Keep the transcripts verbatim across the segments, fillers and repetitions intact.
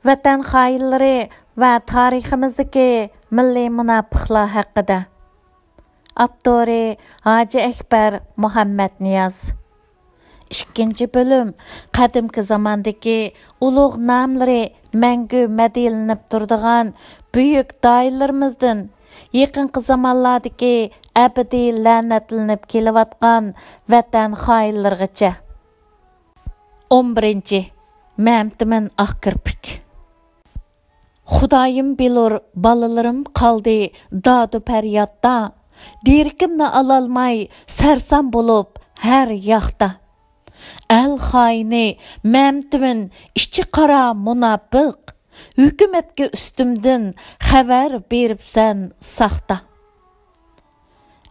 ۋەتەن خائىنلىرى ۋە تارىخىمىزدىكى مىللىي مۇناپىقلار ھەققىدە. ئاپتورى: ھاجى ئەكبەر مۇھەممەتنىياز. ئىككىنچى بۆلۈم: قەدىمكى زاماندىكى ئۇلۇغ ناملىرى مەڭگۈ مەدھىيەلىنىپ تۇرىدىغان بۈيۈك داھىيلىرىمىزدىن، يېقىنقى زامانلاردىكى ئەبەدىي لەنەتلىنىپ كېلىۋاتقان ۋەتەن خائىنلىرىغىچە. ئون بىرىنچى، مەمتىمىن ئاق كىرپىك. خۇدايىم بىلۇر، بالىلىرىم قالدى دادۇ پەريادتا، دېرىكىمنى ئالالماي سەرسان بولۇپ ھەر ياقتا. ئەل خائىنى مەمتىمىن، ئىچى قارا مۇناپىق، ھۆكۈمەتكە ئۈستۈمدىن خەۋەر بېرىپسەن ساختا.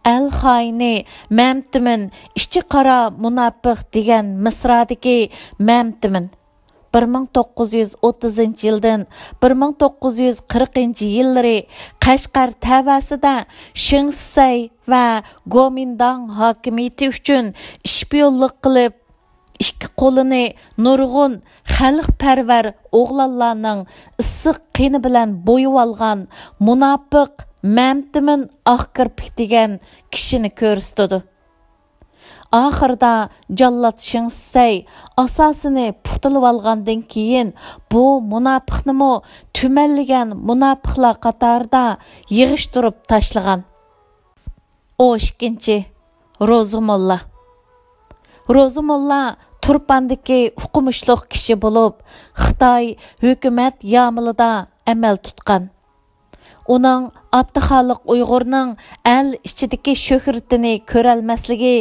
ئەل خائىنى مەمتىمىن، ئىچى قارا مۇناپىق دېگەن مىسرادىكى مەمتىمىن، بىر مىڭ توققۇز يۈز ئوتتۇزىنچى يىلدىن بىر مىڭ توققۇز يۈز قىرىقىنچى يىللىرى قەشقەر تەۋەسىدە شېڭ شىسەي ۋە گومىنداڭ ھاكىمىيىتى ئۈچۈن ئىشپىيونلۇق قىلىپ، ئىككى قولىنى نۇرغۇن خەلقپەرۋەر ئوغلانلارنىڭ ئىسسىق قېنى بىلەن بويىۋالغان مۇناپىق مەمتىمىن ئاق كىرپىك دېگەن كىشىنى كۆرسىتىدۇ. ئاخىرىدا جاللات شېڭ شىسەي ئاساسىنى پۇختىلىۋالغاندىن كېيىن، بۇ مۇناپىقنىمۇ تۈمەنلىگەن مۇناپىقلار قاتارىدا يىغىشتۇرۇپ تاشلىغان. ئون ئىككىنچى، روزى موللا. روزى موللا تۇرپاندىكى ئوقۇمۇشلۇق كىشى بولۇپ، خىتاي ھۆكۈمەت يامىلىدا ئەمەل تۇتقان. ئۇنىڭ ئابدۇخالىق ئۇيغۇرنىڭ ئەل ئىچىدىكى شۆھرىتىنى كۆرەلمەسلىكى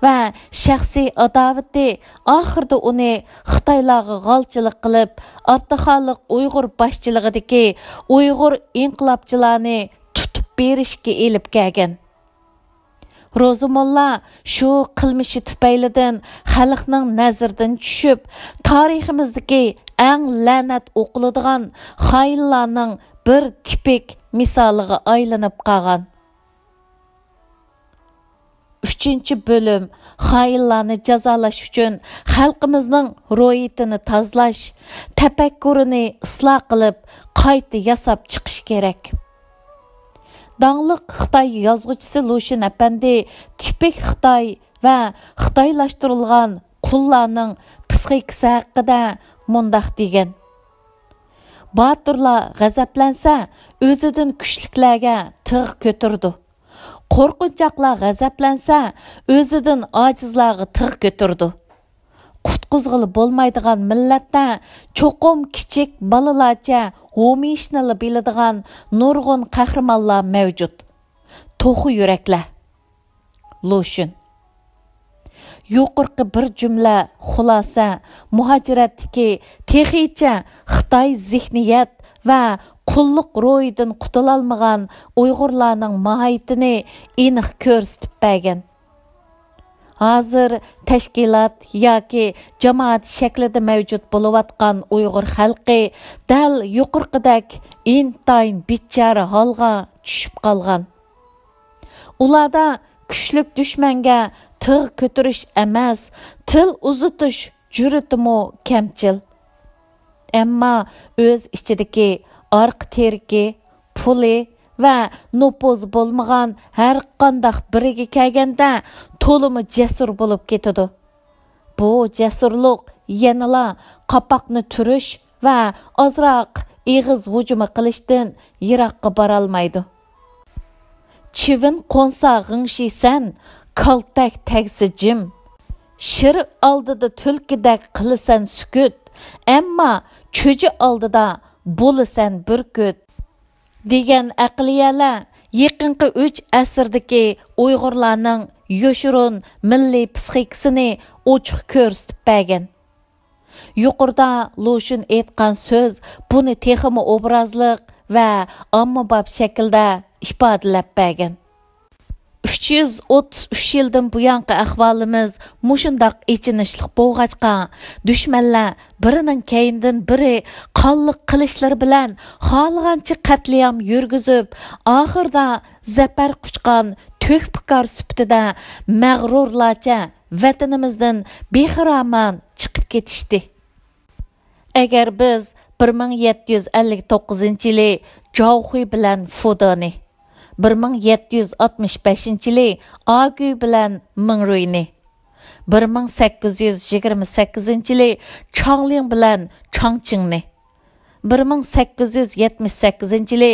ۋە شەخسىي ئاداۋىتى ئاخىرىدا ئۇنى خىتايلارغا غالچىلىق قىلىپ، ئابدۇخالىق ئۇيغۇر باشچىلىقىدىكى ئۇيغۇر ئىنقىلابچىلارنى تۇتۇپ بېرىشكە ئېلىپ كەلگەن. روزى موللا شۇ قىلمىشى تۈپەيلىدىن خەلقنىڭ نەزىرىدىن چۈشۈپ، تارىخىمىزدىكى ئەڭ لەنەت ئوقۇلىدىغان خائىنلارنىڭ بىر تىپىك مىسالىغا ئايلىنىپ قالغان. ئۈچىنچى بۆلۈم: خائىنلارنى جازالاش ئۈچۈن خەلقىمىزنىڭ روھىيىتىنى تازىلاش، تەپەككۇرىنى ئىسلاھ قىلىپ، قايتا ياساپ چىقىش كېرەك. داڭلىق خىتاي يازغۇچىسى لۇشۈن ئەپەندى تىپىك خىتاي ۋە خىتايلاشتۇرۇلغان قۇللارنىڭ پسىخىكىسى ھەققىدە مۇنداق دېگەن: باتۇرلار غەزەپلەنسە، ئۆزىدىن كۈچلۈكلەرگە تىغ كۆتۈرىدۇ. قورقۇنچاقلار غەزەپلەنسە، ئۆزىدىن ئاجىزلارغا تىغ كۆتۈرىدۇ. قۇتقۇزغىلى بولمايدىغان مىللەتتە چوقۇم كىچىك بالىلارچە ھومىشنىلا بىلىدىغان نۇرغۇن قەھرىمانلار مەۋجۇت. توخۇ يۈرەكلەر. لۇشۈن. يۇقىرىقى بىر جۈملە خۇلاسە مۇھاجىرەتتىكى تېخىچە خىتاي زېھنىيەت ۋە قۇللۇق روھىدىن قۇتۇلالمىغان ئۇيغۇرلارنىڭ ماھىيىتىنى ئېنىق كۆرسىتىپ بەرگەن. ھازىر تەشكىلات ياكى جامائەت شەكلىدە مەۋجۇت بولۇۋاتقان ئۇيغۇر خەلقى دەل يۇقىرىقىدەك ئىنتايىن بىچارە ھالغا چۈشۈپ قالغان. ئۇلاردا كۈچلۈك دۈشمەنگە تىغ كۆتۈرۈش ئەمەس، تىل ئۇزىتىش جۈرئىتىمۇ كەمچىل. ئەمما ئۆز ئىچىدىكى ئارقا تىرىكى، پۇلى ۋە نوپۇزى بولمىغان ھەرقانداق بىرىگە كەلگەندە، تولىمۇ جەسۇر بولۇپ كېتىدۇ. بۇ جەسۇرلۇق يەنىلا قاپاقنى تۈرۈش ۋە ئازراق ئېغىز ھۇجۇمى قىلىشتىن يىراققا بارالمايدۇ. چىۋىن قونسا غىڭشىيسەن، كالتەك تەگسە جىم. شىر ئالدىدا تۈلكىدەك قىلىسەن سۈكۈت، ئەمما چۈجە ئالدىدا بولىسەن بۈركۈت، دېگەن ئەقلىيەلەر يېقىنقى ئۈچ ئەسىردىكى ئۇيغۇرلارنىڭ يوشۇرۇن مىللىي پسىخىكىسىنى ئوچۇق كۆرسىتىپ بەرگەن. يۇقىرىدا لۇشۈن ئېيتقان سۆز بۇنى تېخىمۇ ئوبرازلىق ۋە ئاممىباب شەكىلدە ئىپادىلەپ بەرگەن. ئۈچ يۈز ئوتتۇز ئۈچ يىلدىن بۇيانقى ئەھۋالىمىز مۇشۇنداق ئېچىنىشلىق بولغاچقا، دۈشمەنلەر بىرىنىڭ كەينىدىن بىرى قانلىق قىلىچلىرى بىلەن خالىغانچە قەتلىئام يۈرگۈزۈپ، ئاخىرىدا زەپەر قۇچقان تۆھپىكار سۈپىتىدە مەغرۇرلارچە ۋەتىنىمىزدىن بىخىرامان چىقىپ كېتىشتى. ئەگەر بىز بىر مىڭ يەتتە يۈز ئەللىك توققۇزىنچى يىلى جاۋخۇي بىلەن فۇدېنى، بىر مىڭ يەتتە يۈز ئاتمىش بەشىنچى يىلى ئاگۈي بىلەن مىڭرۇينى، بىر مىڭ سەككىز يۈز يىگىرمە سەككىزىنچى يىلى چاڭلىڭ بىلەن چاڭچىڭنى، بىر مىڭ سەككىز يۈز يەتمىش سەككىزىنچى يىلى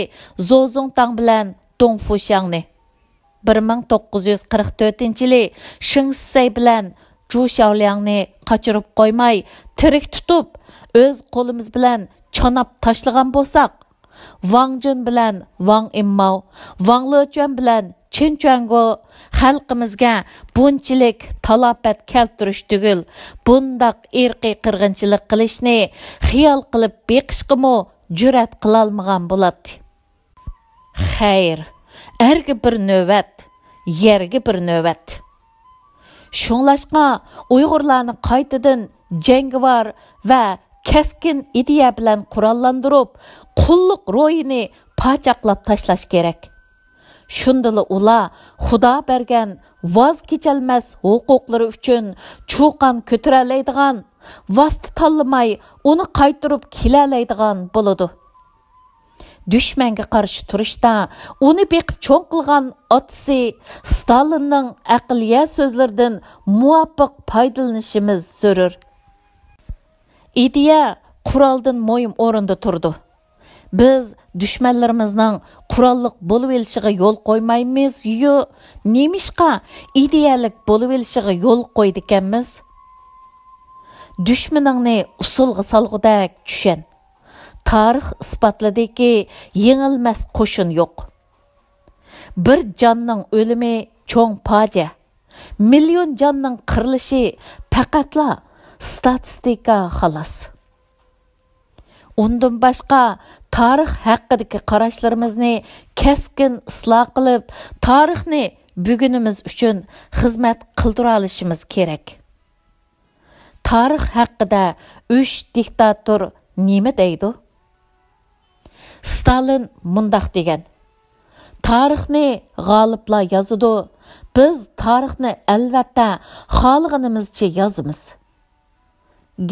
زوزۇڭتاڭ بىلەن دۇڭفۇشياڭنى، بىر مىڭ توققۇز يۈز قىرىق تۆتىنچى يىلى شېڭ شىسەي بىلەن جۇ شياۋلياڭنى قاچۇرۇپ قويماي، تىرىك تۇتۇپ، ئۆز قولىمىز بىلەن چاناپ تاشلىغان بولساق، ۋاڭ جۈن بىلەن ۋاڭ ئىمماۋ، ۋاڭ لېچۈەن بىلەن چېن چۈەنگو خەلقىمىزگە بۇنچىلىك تالاپەت كەلتۈرۈش تۈگۈل، بۇنداق ئىرقىي قىرغىنچىلىق قىلىشنى خىيال قىلىپ بېقىشقىمۇ جۈرئەت قىلالمىغان بولاتتى. خەير، ئەرگە بىر نۆۋەت، يەرگە بىر نۆۋەت. شۇڭلاشقا، ئۇيغۇرلارنى قايتىدىن جەڭگىۋار ۋە كەسكىن ئىدىيە بىلەن قوراللاندۇرۇپ، قۇللۇق روھىنى پاچاقلاپ تاشلاش كېرەك. شۇندىلا ئۇلار خۇدا بەرگەن ۋاز كېچەلمەس ھوقۇقلىرى ئۈچۈن چۇقان كۆتۈرەلەيدىغان، ۋاسىتە تاللىماي ئۇنى قايتۇرۇپ كېلەلەيدىغان بولىدۇ. دۈشمەنگە قارشى تۇرۇشتا ئۇنى بېقىپ چوڭ قىلغان ئاتىسى ستالىننىڭ ئەقلىيە سۆزلىرىدىن مۇۋاپىق پايدىلىنىشىمىز زۆرۈر. ئىدىيە قورالدىن مۇھىم ئورۇندا تۇرىدۇ. بىز دۈشمەنلىرىمىزنىڭ قوراللىق بولۇۋېلىشىغا يول قويمايمىز-يۇ، نېمىشقا ئىدىيەلىك بولۇۋېلىشىغا يول قويىدىكەنمىز؟ دۈشمىنىڭنى ئۇسسۇلغا سالغۇدەك چۈشەن. تارىخ ئىسپاتلىدىكى، يېڭىلمەس قوشۇن يوق. بىر جاننىڭ ئۆلۈمى چوڭ پاجىئە، مىليون جاننىڭ قىرىلىشى پەقەتلا ستاتىستىكا، خالاس. ئۇندىن باشقا، تارىخ ھەققىدىكى قاراشلىرىمىزنى كەسكىن ئىسلاھ قىلىپ، تارىخنى بۈگۈنىمىز ئۈچۈن خىزمەت قىلدۇرالىشىمىز كېرەك. تارىخ ھەققىدە ئۈچ دىكتاتور نېمە دەيدۇ؟ ستالىن مۇنداق دېگەن: «تارىخنى غالىبلار يازىدۇ، بىز تارىخنى ئەلۋەتتە خالىغىنىمىزچە يازىمىز.»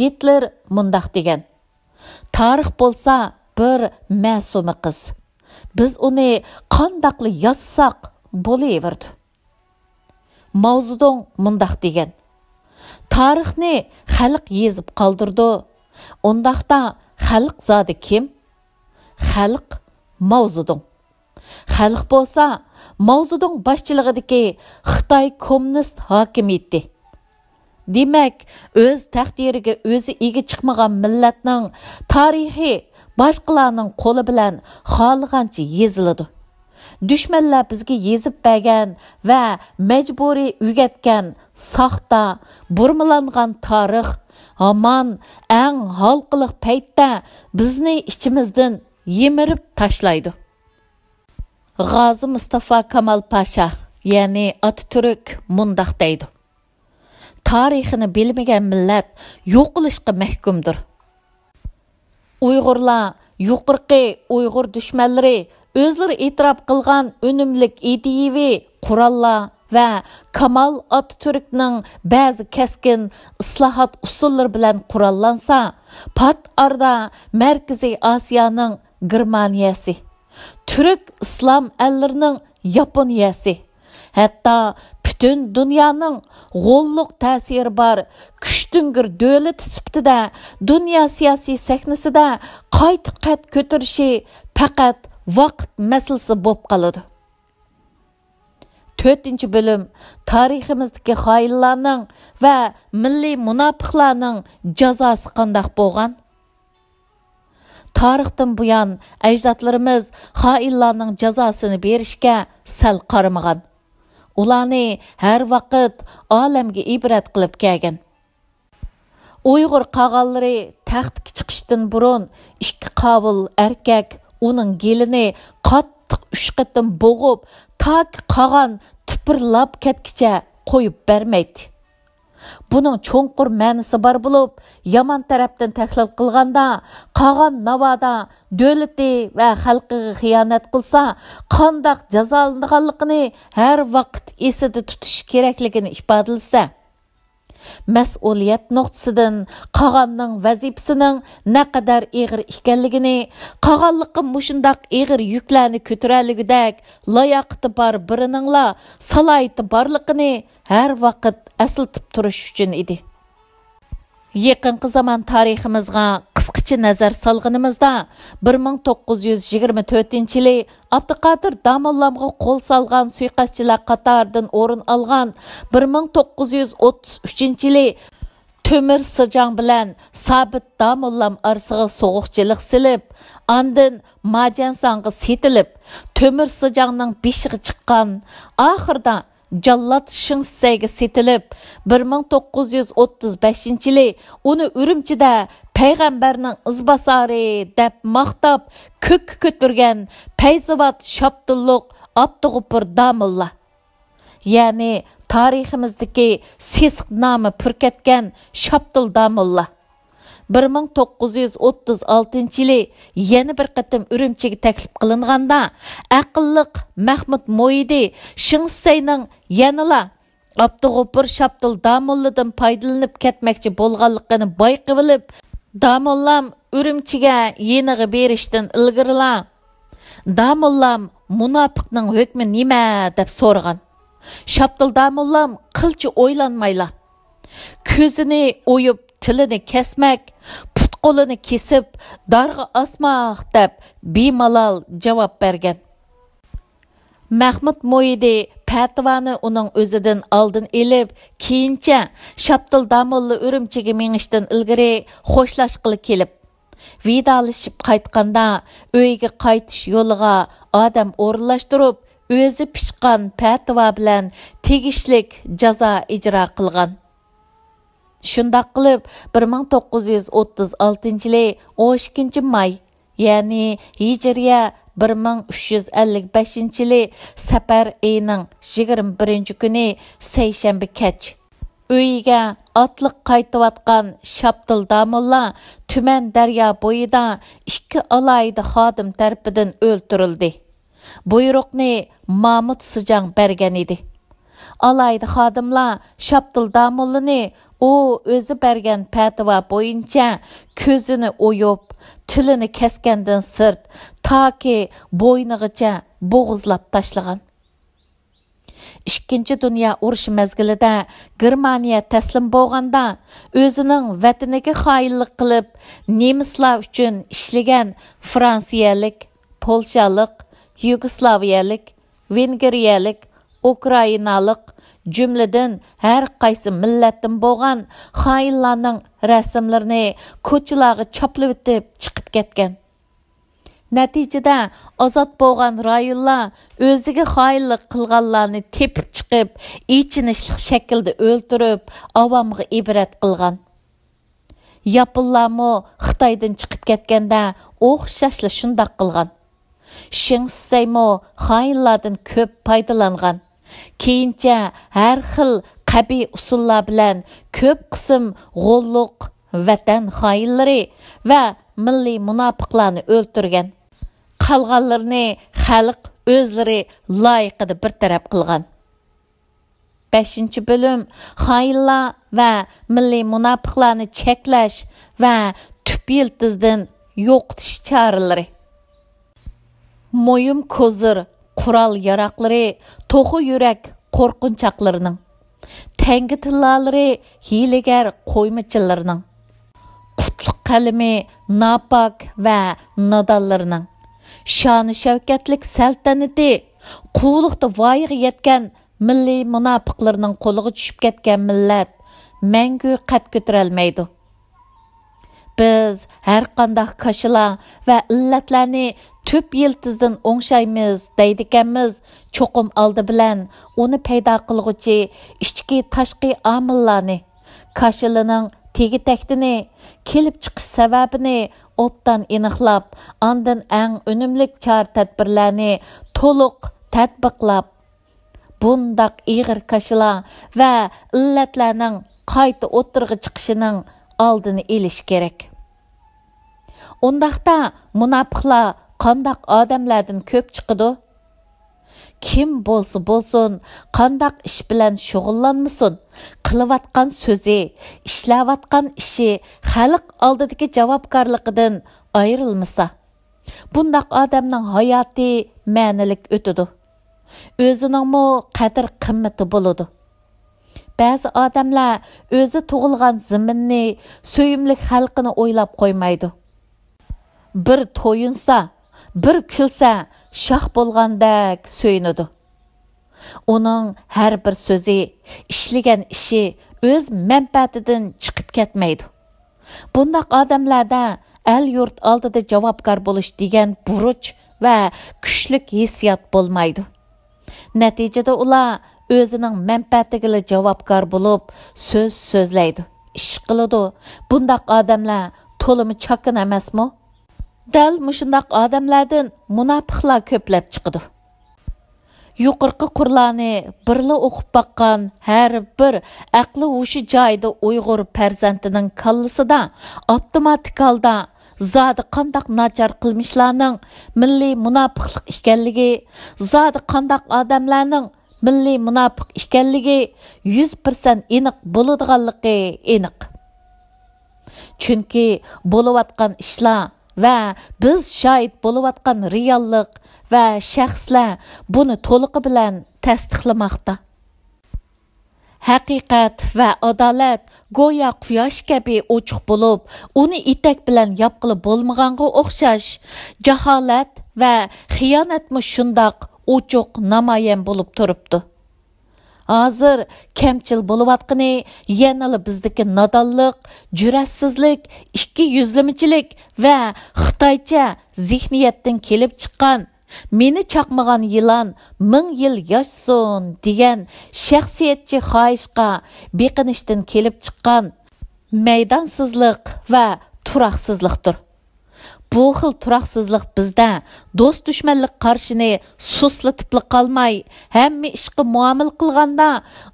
گىتلېر مۇنداق دېگەن: «تارىخ بولسا بىر مەسۇمە قىز. بىز ئۇنى قانداقلا يازساق بولۇۋېرىدۇ.» ماۋزېدۇڭ مۇنداق دېگەن: «تارىخنى خەلق يېزىپ قالدۇرىدۇ. ئۇنداقتا خەلق زادى كىم؟ خەلق ماۋزېدۇڭ. خەلق بولسا ماۋزېدۇڭ باشچىلىقىدىكى خىتاي كوممۇنىست ھاكىمىيىتى.» دېمەك، ئۆز تەقدىرىگە ئۆزى ئىگە چىقمىغان مىللەتنىڭ تارىخى باشقىلارنىڭ قولى بىلەن خالىغانچە يېزىلىدۇ. دۈشمەنلەر بىزگە يېزىپ بەرگەن ۋە مەجبۇرىي ئۆگەتكەن ساختا، بۇرمىلانغان تارىخ ھامان ئەڭ ھالقىلىق پەيتتە بىزنى ئىچىمىزدىن يىمىرىپ تاشلايدۇ. غازى مۇستافا كامال پاشا، يەنى ئاتاتۈرك مۇنداق دەيدۇ: «تارىخىنى بىلمىگەن مىللەت يوقىلىشقا مەھكۇمدۇر.» ئۇيغۇرلار، يۇقىرىقى ئۇيغۇر دۈشمەنلىرى ئۆزلىرى ئېتىراپ قىلغان ئۈنۈملۈك ئىدىيىۋى قوراللار ۋە كامال ئاتاتۈركنىڭ بەزى كەسكىن ئىسلاھات ئۇسۇللىرى بىلەن قوراللانسا، پات ئارىدا مەركىزىي ئاسىيانىڭ گېرمانىيەسى، تۈرك ئىسلام ئەللىرىنىڭ ياپونىيەسى، ھەتتا پۈتۈن دۇنيانىڭ غوللۇق تەسىرى بار كۈچتۈڭگۈر دۆلىتى سۈپىتىدە دۇنيا سىياسىي سەھنىسىدە قايتا قەد كۆتۈرۈشى پەقەت ۋاقىت مەسىلىسى بولۇپ قالىدۇ. تۆتىنچى بۆلۈم، تارىخىمىزدىكى خائىنلارنىڭ ۋە مىللىي مۇناپىقلارنىڭ جازاسى قانداق بولغان؟ تارىختىن بۇيان ئەجدادلىرىمىز خائىنلارنىڭ جازاسىنى بېرىشكە سەل قارىمىغان. ئۇلارنى ھەر ۋاقىت ئالەمگە ئىبرەت قىلىپ كەلگەن. ئۇيغۇر قاغانلىرى تەختكە چىقىشتىن بۇرۇن ئىككى قاۋۇل ئەركەك ئۇنىڭ گېلىنى قاتتىق ئۈچ قېتىم بوغۇپ، تاكى قاغان تىپىرلاپ كەتكىچە قويۇپ بەرمەيتتى. بۇنىڭ چوڭقۇر مەنىسى بار بولۇپ، يامان تەرەپتىن تەھلىل قىلغاندا، قاغان ناۋادا دۆلىتى ۋە خەلقىگە خىيانەت قىلسا، قانداق جازالىنىدىغانلىقىنى ھەر ۋاقىت ئېسىدە تۇتۇش كېرەكلىكىنى ئىپادىلىسە، مەسئۇلىيەت نۇقتىسىدىن قاغاننىڭ ۋەزىپىسىنىڭ نەقەدەر ئېغىر ئىكەنلىكىنى، قاغانلىققا مۇشۇنداق ئېغىر يۈكلەرنى كۆتۈرەلىگۈدەك لاياقىتى بار بىرىنىڭلا سالاھىيىتى بارلىقىنى ھەر ۋاقىت ئەسلىتىپ تۇرۇش ئۈچۈن ئىدى. يېقىنقى زامان تارىخىمىزغا قىسقىچە نەزەر سالغىنىمىزدا، بىر مىڭ توققۇز يۈز يىگىرمە تۆتىنچى يىلى ئابدۇقادىر داموللامغا قول سالغان سۇيىقەستچىلەر قاتارىدىن ئورۇن ئالغان بىر مىڭ توققۇز يۈز ئوتتۇز ئۈچىنچى يىلى تۆمۈر سىجاڭ بىلەن سابىت داموللام ئارىسىغا سوغۇقچىلىق سېلىپ، ئاندىن ماجەنساڭغا سېتىلىپ، تۆمۈر سىجاڭنىڭ بېشىغا چىققان، ئاخىرىدا جاللات شېڭ شىسەيگە سېتىلىپ، بىر مىڭ توققۇز يۈز ئوتتۇز بەشىنچى يىلى ئۇنى ئۈرۈمچىدە پەيغەمبەرنىڭ ئىزباسارى دەپ ماختاپ كۆككە كۆتۈرگەن پەيزىۋات شاپتۇللۇق ئابدۇغوپۇر داموللا، يەنى تارىخىمىزدىكى سېسىق نامى پۈركەتكەن شاپتۇل داموللا، بىر مىڭ توققۇز يۈز ئوتتۇز ئالتىنچى يىلى يەنە بىر قېتىم ئۈرۈمچىگە تەكلىپ قىلىنغاندا، ئەقىللىق مەھمۇد مويىدى شېڭ شىسەينىڭ يەنىلا ئابدۇغوپۇر شاپتۇل داموللىدىن پايدىلىنىپ كەتمەكچى بولغانلىقىنى بايقىۋېلىپ، داموللام ئۈرۈمچىگە يېنىغا بېرىشتىن ئىلگىرىلا، داموللام مۇناپىقنىڭ ھۆكمى نېمە؟ دەپ سورىغان. شاپتۇل داموللام قىلچە ئويلانمايلا، كۆزىنى ئويۇپ، تىلىنى كەسمەك، پۇت-قولىنى كېسىپ، دارغا ئاسماق دەپ بىمالال جاۋاب بەرگەن. مەھمۇد مويىدى پەتىۋانى ئۇنىڭ ئۆزىدىن ئالدىن ئېلىپ، كېيىنچە شاپتۇل داموللا ئۈرۈمچىگە مېڭىشتىن ئىلگىرى خوشلاشقىلى كېلىپ، ۋىدالىشىپ قايتقاندا، ئۆيىگە قايتىش يولىغا ئادەم ئورۇنلاشتۇرۇپ، ئۆزى پىچقان پەتىۋا بىلەن تېگىشلىك جازا ئىجرا قىلغان. شۇنداق قىلىپ، بىر مىڭ توققۇز يۈز ئوتتۇز ئالتىنچى يىلى ئون ئىككىنچى ماي، يەنى ھىجرىيە بىر مىڭ ئۈچ يۈز ئەللىك بەشىنچى يىلى سەپەر ئېيىنىڭ يىگىرمە بىرىنچى كۈنى سەيشەنبە كەچ، ئۆيىگە ئاتلىق قايتىۋاتقان شاپتۇل داموللا تۈمەن دەريا بويىدا ئىككى ئالاھىدە خادىم تەرىپىدىن ئۆلتۈرۈلدى. بۇيرۇقنى مامۇت سىجاڭ بەرگەن ئىدى. ئالاھىدە خادىملار شاپتۇل داموللىنى ئۇ ئۆزى بەرگەن پەتىۋا بويىچە كۆزىنى ئويۇپ، تىلىنى كەسكەندىن سىرت، تاكى بوينىغىچە بوغۇزلاپ تاشلىغان. ئىككىنچى دۇنيا ئۇرۇشى مەزگىلىدە گېرمانىيە تەسلىم بولغاندا، ئۆزىنىڭ ۋەتىنىگە خائىنلىق قىلىپ، نېمىسلار ئۈچۈن ئىشلىگەن فرانسىيەلىك، پولشالىق، يۇگوسلاۋىيەلىك، ۋېنگرىيەلىك، ئۇكرائىنالىق، جۈملىدىن ھەر قايسى مىللەتتىن بولغان خائىنلارنىڭ رەسىملىرىنى كوچىلارغا چاپلىۋېتىپ چىقىپ كەتكەن. نەتىجىدە، ئازاد بولغان رايونلار ئۆزىگە خائىنلىق قىلغانلارنى تېپىپ چىقىپ، ئېچىنىشلىق شەكىلدە ئۆلتۈرۈپ، ئاۋامغا ئىبرەت قىلغان. ياپونلارمۇ خىتايدىن چىقىپ كەتكەندە ئوخشاشلا شۇنداق قىلغان. شېڭ شىسەيمۇ خائىنلاردىن كۆپ پايدىلانغان. كېيىنچە ھەر خىل قەبىھ ئۇسۇللار بىلەن كۆپ قىسىم غوللۇق، ۋەتەن خائىنلىرى ۋە مىللىي مۇناپىقلارنى ئۆلتۈرگەن. قالغانلىرىنى خەلق ئۆزلىرى لايىقىدا بىر تەرەپ قىلغان. بەشىنچى بۆلۈم، خائىنلار ۋە مىللىي مۇناپىقلارنى چەكلەش ۋە تۈپ يىلتىزدىن يوقىتىش چارىلىرى. مويۇم كوزىر قورال ياراقلىرى، توخۇ يۈرەك قورقۇنچاقلىرىنىڭ، تەڭگە تىللالىرى ھىيلىگەر قويمىچىلىرىنىڭ، قۇتلۇق قەلىمى ناپاك ۋە نادانلىرىنىڭ، شانى شەۋكەتلىك سەلتەنىتى قۇۋلۇقتا ۋايىغا يەتكەن مىللىي مۇناپىقلىرىنىڭ قولىغا چۈشۈپ كەتكەن مىللەت مەڭگۈ قەد كۆتۈرەلمەيدۇ. بىز ھەرقانداق كاشىلا ۋە ئىللەتلەرنى تۈپ يىلتىزدىن ئوڭشايمىز دەيدىكەنمىز، چوقۇم ئالدى بىلەن ئۇنى پەيدا قىلغۇچى ئىچكى، تاشقى ئامىللارنى، كاشىلىنىڭ تېگى-تەكتىنى، كېلىپ چىقىش سەۋەبىنى ئوبدان ئېنىقلاپ، ئاندىن ئەڭ ئۈنۈملۈك چارە-تەدبىرلەرنى تولۇق تەتبىقلاپ، بۇنداق ئېغىر كاشىلا ۋە ئىللەتلەرنىڭ قايتا ئوتتۇرىغا چىقىشىنىڭ ئالدىنى ئېلىش كېرەك. ئۇنداقتا مۇناپىقلار قانداق ئادەملەردىن كۆپ چىقىدۇ؟ كىم بولسا بولسۇن، قانداق ئىش بىلەن شۇغۇللانمىسۇن، قىلىۋاتقان سۆزى، ئىشلەۋاتقان ئىشى خەلق ئالدىدىكى جاۋابكارلىقىدىن ئايرىلمىسا، بۇنداق ئادەمنىڭ ھاياتى مەنىلىك ئۆتىدۇ. ئۆزىنىڭمۇ قەدىر-قىممىتى بولىدۇ. بەزى ئادەملەر ئۆزى تۇغۇلغان زېمىننى، سۆيۈملۈك خەلقىنى ئويلاپ قويمايدۇ. بىر تويۇنسا، بىر كۈلسە، شاھ بولغاندەك سۆيۈنىدۇ. ئۇنىڭ ھەر بىر سۆزى، ئىشلىگەن ئىشى ئۆز مەنپەئەتىدىن چىقىپ كەتمەيدۇ. بۇنداق ئادەملەردە ئەل-يۇرت ئالدىدا جاۋابكار بولۇش دېگەن بۇرچ ۋە كۈچلۈك ھېسسىيات بولمايدۇ. نەتىجىدە ئۇلار ئۆزىنىڭ مەنپەئەتىگىلا جاۋابكار بولۇپ، سۆز سۆزلەيدۇ، ئىش قىلىدۇ. بۇنداق ئادەملەر تولىمۇ چاكىنا ئەمەسمۇ؟ دەل مۇشۇنداق ئادەملەردىن مۇناپىقلار كۆپلەپ چىقىدۇ. يۇقىرىقى قۇرلارنى بىرلا ئوقۇپ باققان ھەر بىر ئەقلى ھوشى جايىدا ئۇيغۇر پەرزەنتىنىڭ كاللىسىدا ئاپتوماتىك ھالدا زادى قانداق ناچار قىلمىشلارنىڭ مىللىي مۇناپىقلىق ئىكەنلىكى، زادى قانداق ئادەملەرنىڭ مىللىي مۇناپىق ئىكەنلىكى يۈز پىرسەنت ئېنىق بولىدىغانلىقى ئېنىق. چۈنكى بولۇۋاتقان ئىشلار ۋە بىز شاھىت بولۇۋاتقان رېئاللىق ۋە شەخسلەر بۇنى تولۇقى بىلەن تەستىقلىماقتا. ھەقىقەت ۋە ئادالەت گويا قۇياش كەبى ئوچۇق بولۇپ، ئۇنى ئېتەك بىلەن ياپقىلى بولمىغانغا ئوخشاش، جاھالەت ۋە خىيانەتمۇ شۇنداق ئوچۇق نامايان بولۇپ تۇرۇپتۇ. ھازىر كەمچىل بولۇۋاتقىنى يەنىلا بىزدىكى نادانلىق، جۈرئەتسىزلىك، ئىككى يۈزلىمىچىلىك ۋە خىتايچە زېھنىيەتتىن كېلىپ چىققان «مېنى چاقمىغان يىلان مىڭ يىل ياشىسۇن» دېگەن شەخسىيەتچى خاھىشقا بېقىنىشتىن كېلىپ چىققان مەيدانسىزلىق ۋە تۇراقسىزلىقتۇر. بۇ خىل تۇراقسىزلىق بىزدە دوست-دۈشمەنلىك قارىشىنى سۇسلىتىپلا قالماي، ھەممە ئىشقا مۇئامىلە قىلغاندا،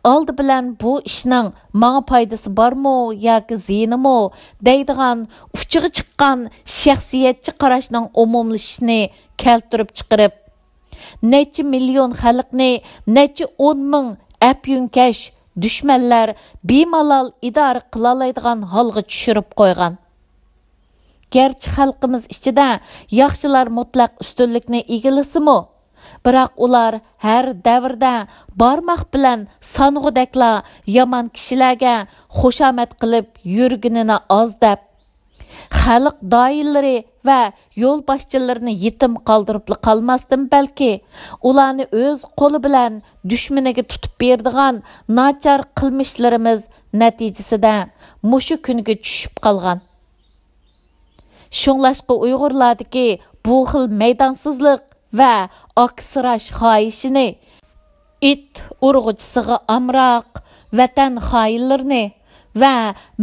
ئالدى بىلەن بۇ ئىشنىڭ ماڭا پايدىسى بارمۇ ياكى زىيىنىمۇ دەيدىغان ئۇچىغا چىققان شەخسىيەتچى قاراشنىڭ ئومۇملىشىشىنى كەلتۈرۈپ چىقىرىپ، نەچچە مىليون خەلقنى نەچچە ئون مىڭ ئەپيۈنكەش دۈشمەنلەر بىمالال ئىدارە قىلالايدىغان ھالغا چۈشۈرۈپ قويغان. گەرچە خەلقىمىز ئىچىدە ياخشىلار مۇتلەق ئۈستۈنلۈكنى ئىگىلىسىمۇ، بىراق ئۇلار ھەر دەۋردە بارماق بىلەن سانىغۇدەكلا يامان كىشىلەرگە خۇشامەت قىلىپ يۈرگىنىنى ئاز دەپ، خەلق داھىيلىرى ۋە يولباشچىلىرىنى يېتىم قالدۇرۇپلا قالماستىن، بەلكى ئۇلارنى ئۆز قولى بىلەن دۈشمىنىگە تۇتۇپ بېرىدىغان ناچار قىلمىشلىرىمىز نەتىجىسىدە مۇشۇ كۈنگە چۈشۈپ قالغان. شۇڭلاشقا ئۇيغۇرلاردىكى بۇ خىل مەيدانسىزلىق ۋە ئاكسىراش خاھىشىنى ئىت ئۇرغۇچىسىغا ئامراق ۋەتەن خائىنلىرىنى ۋە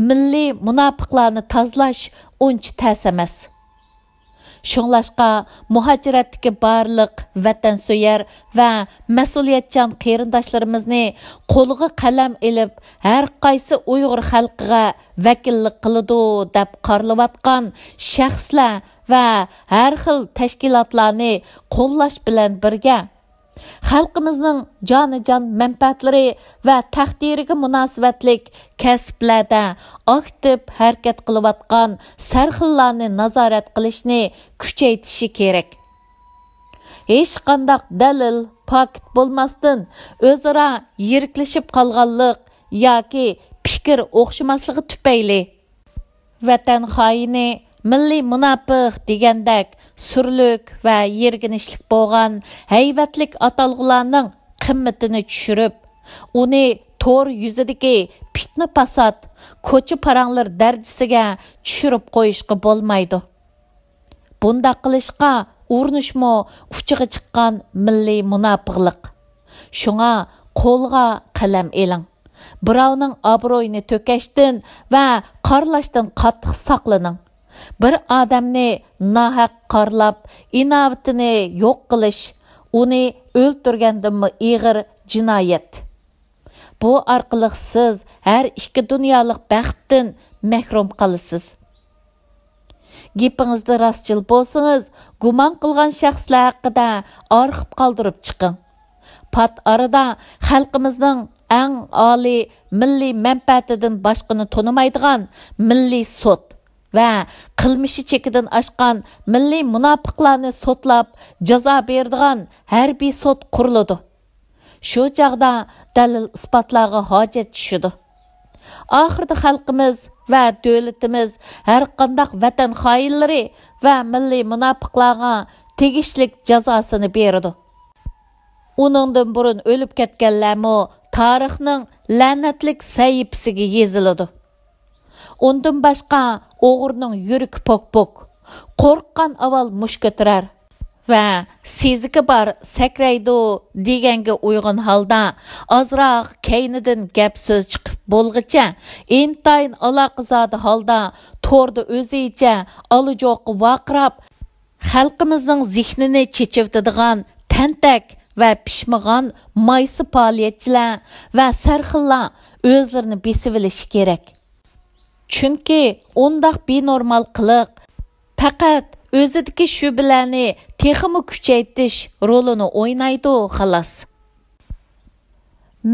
مىللىي مۇناپىقلارنى تازىلاش ئۇنچە تەس ئەمەس. شۇڭلاشقا، مۇھاجىرەتتىكى بارلىق ۋەتەنسۆيەر ۋە مەسئۇلىيەتچان قېرىنداشلىرىمىزنى قولىغا قەلەم ئېلىپ، ھەر قايسى ئۇيغۇر خەلقىگە ۋەكىللىك قىلىدۇ دەپ قارىلىۋاتقان شەخسلەر ۋە ھەر خىل تەشكىلاتلارنى قوللاش بىلەن بىرگە، خەلقىمىزنىڭ جانىجان مەنپەئەتلىرى ۋە تەقدىرىگە مۇناسىۋەتلىك كەسىپلەردە ئاكتىپ ھەرىكەت قىلىۋاتقان سەرخىللارنى نازارەت قىلىشنى كۈچەيتىشى كېرەك. ھېچقانداق دەلىل، پاكىت بولماستىن، ئۆزئارا يىرىكلىشىپ قالغانلىق ياكى پىكىر ئوخشىماسلىقى تۈپەيلى، ۋەتەن خائىنى، مىللىي مۇناپىق دېگەندەك سۈرلۈك ۋە يىرگىنچلىك بولغان ھەيۋەتلىك ئاتالغۇلارنىڭ قىممىتىنى چۈشۈرۈپ، ئۇنى تور يۈزىدىكى پىتنە-پاسات، كوچا پاراڭلىرى دەرىجىسىگە چۈشۈرۈپ قويۇشقا بولمايدۇ. بۇنداق قىلىشقا ئۇرۇنۇشمۇ ئۇچىغا چىققان مىللىي مۇناپىقلىق. شۇڭا قولغا قەلەم ئېلىڭ. بىراۋنىڭ ئابرۇيىنى تۆكەشتىن ۋە قارىلاشتىن قاتتىق ساقلىنىڭ. بىر ئادەمنى ناھەق قارىلاپ، ئىناۋىتىنى يوق قىلىش، ئۇنى ئۆلتۈرگەندىنمۇ ئېغىر جىنايەت. بۇ ئارقىلىق سىز ھەر ئىككى دۇنيالىق بەختتىن مەھرۇم قالىسىز. گېپىڭىزدە راستچىل بولسىڭىز، گۇمان قىلغان شەخسلەر ھەققىدە ئارخىپ قالدۇرۇپ چىقىڭ. پات ئارىدا خەلقىمىزنىڭ ئەڭ ئالىي مىللىي مەنپەئەتىدىن باشقىنى تونۇمايدىغان مىللىي سوت ۋە قىلمىشى چېكىدىن ئاشقان مىللىي مۇناپىقلارنى سوتلاپ جازا بېرىدىغان ھەربىي سوت قۇرۇلىدۇ. شۇ چاغدا دەلىل-ئىسپاتلارغا ھاجەت چۈشىدۇ. ئاخىرىدا خەلقىمىز ۋە دۆلىتىمىز ھەرقانداق ۋەتەن خائىنلىرى ۋە مىللىي مۇناپىقلارغا تېگىشلىك جازاسىنى بېرىدۇ. ئۇنىڭدىن بۇرۇن ئۆلۈپ كەتكەنلەرمۇ تارىخنىڭ لەنەتلىك سەھىپىسىگە يېزىلىدۇ. ئۇندىن باشقا، ئوغرىنىڭ يۈرىكى پوك-پوك، قورققان ئاۋۋال مۇش كۆتۈرەر ۋە سېزىكى بار سەكرەيدۇ دېگەنگە ئۇيغۇن ھالدا، ئازراق كەينىدىن گەپ-سۆز چىقىپ بولغىچە، ئىنتايىن ئالاقىزادە ھالدا توردا ئۆزىچە ئالا-جوقا ۋارقىراپ، خەلقىمىزنىڭ زېھنىنى چېچىۋېتىدىغان تەنتەك ۋە پىشمىغان مايسا پائالىيەتچىلەر ۋە سەرخىللار ئۆزلىرىنى بېسىۋېلىشى كېرەك. چۈنكى ئۇنداق بىنورمال قىلىق پەقەت ئۆزىدىكى شۈبھىلەرنى تېخىمۇ كۈچەيتىش رولىنى ئوينايدۇ، خالاس.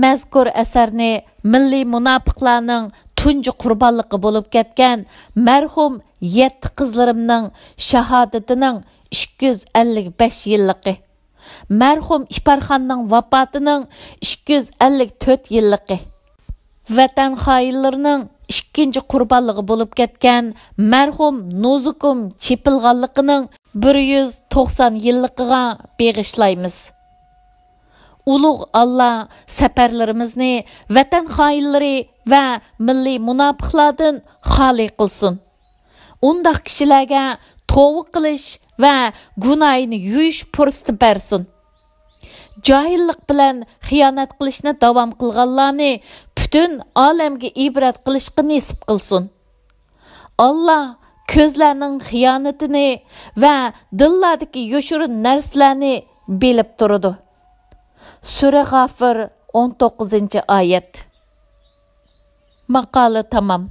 مەزكۇر ئەسەرنى مىللىي مۇناپىقلارنىڭ تۇنجى قۇربانلىقى بولۇپ كەتكەن مەرھۇم يەتتە قىزلىرىمنىڭ شاھادىتىنىڭ ئىككى يۈز ئەللىك بەش يىللىقى، مەرھۇم ئىپارخاننىڭ ۋاپاتىنىڭ ئىككى يۈز ئەللىك تۆت يىللىقى، ۋەتەن خائىنلىرىنىڭ ئىككىنچى قۇربانلىقى بولۇپ كەتكەن مەرھۇم نوزۇگۇم چېپىلغانلىقىنىڭ بىر يۈز توقسان يىللىقىغا بېغىشلايمىز. ئۇلۇغ ئاللا سەپەرلىرىمىزنى ۋەتەن خائىنلىرى ۋە مىللىي مۇناپىقلاردىن خالىي قىلسۇن. ئۇنداق كىشىلەرگە توۋا قىلىش ۋە گۇناھىنى يۇيۇش پۇرسىتى بەرسۇن. جاھىللىق بىلەن خىيانەت قىلىشنى داۋام قىلغانلارنى پۈتۈن ئالەمگە ئىبرەت قىلىشقا نېسىپ قىلسۇن. ئاللا كۆزلەرنىڭ خىيانىتىنى ۋە دىللاردىكى يوشۇرۇن نەرسىلەرنى بىلىپ تۇرىدۇ. سۈرە غافىر، ئون توققۇزىنچى ئايەت. ماقالە تامام.